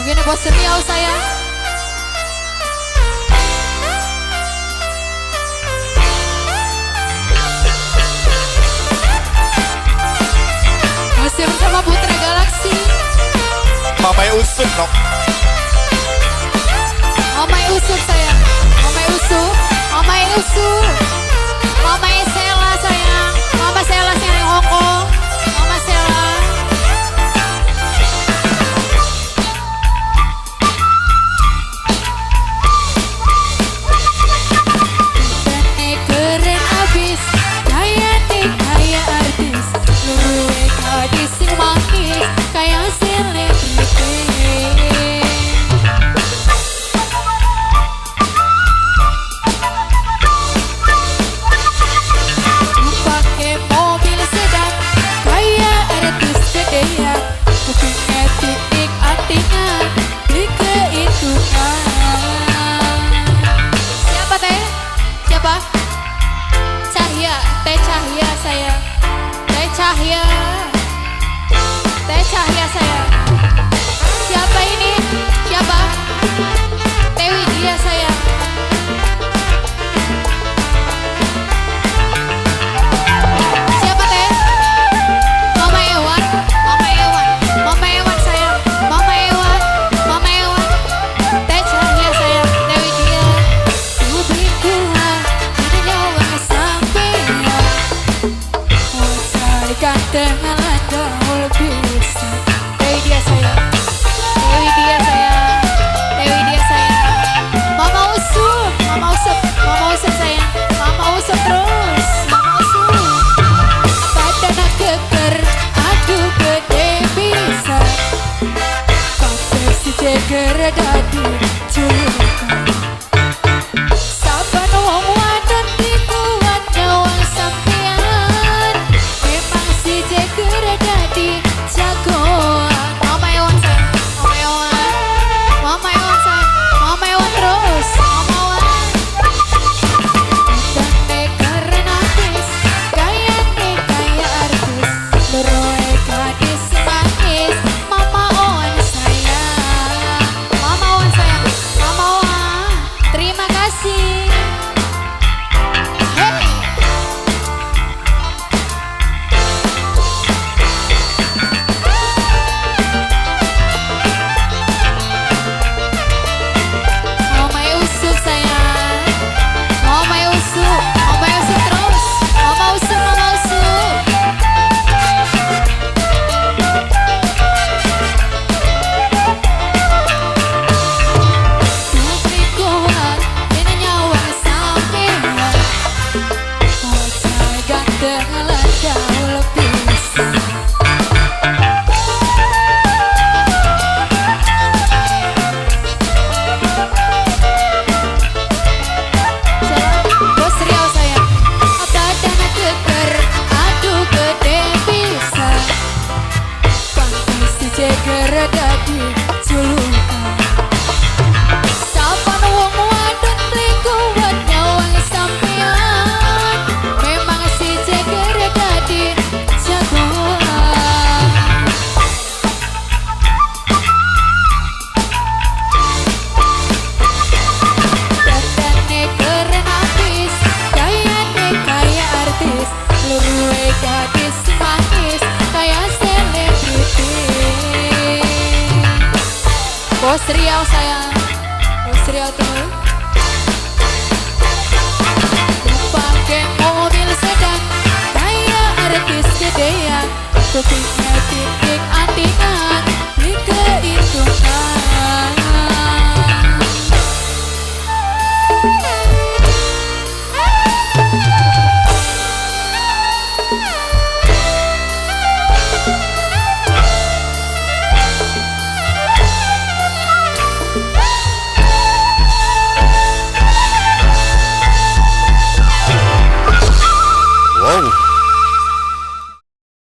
Begini Bos Riau saya. Masih bersama Putra Galaksi. Mamai Usup nok. Mamai Usup saya. Mamai Usup. Mamai Usup. Mamai Sela sayang. Mama Sela sayang Hong Kong. Mama Sela. Keren abis, kaya nih kaya artis, luwe gadis sing manis, kaya selebriti. Pakai mobil sedan, kaya artis gedean, kupingnya titik antingan, dikehitungan. Siapa teh? Siapa? Cahya, Teh Cahya saya. Teh Cahya. Teh Cahya saya. Siapa ini? Siapa? Teh Widya saya. Siapa teh? Mama Ewan, Mama Ewan, Mama Ewan saya. Mama Ewan, Mama Ewan. Teh Cahya saya, Teh Widya. Lebih kuat, ini nyawa sampean. Wajah ganteng lan gaul bisa. Dewi dia saya. Dewi dia saya. Dewi dia saya. Mama Usup, Mama Usup, Mama Usup saya. Mama Usup terus, Mama Usup. Badan keker, aduh gede bisa. Kabeh si ceger dadi julukan. Saban wong wadon dikuat nyawang sampean. Memang si ceger dadi jagoan. Mama Ewan saya, Mama Ewan, Mama Ewan saya, Mama Ewan terus, Mama Ewan. Dandane keren artis, gayane kaya artis, luruhe gadis manis, Mama Owan sayang, Mama Owan sayang, Mama Owan, terima kasih. Hey. Mama Yusuf sayang, Mama Yusuf, Mama Yusuf terus, Mama Yusuf, Mama Yusuf. Putri kuat, ini nyawa sampean. Wajah ganteng lan gaul pisan. Bos Riau saya. Badan keker, aduh gede bisa. Pantes si ceger dadi julukan. Sapan wong wadon beli kuat nyawang sampean. Memang si ceger dadi jagoan. Dandane keren abis, gayane kaya artis, luruhe gadis manis, kaya selebriti. Bos Riau saya, Bos Riau tuh. Pakai mobil sedan, kaya artis gedean, kupingnya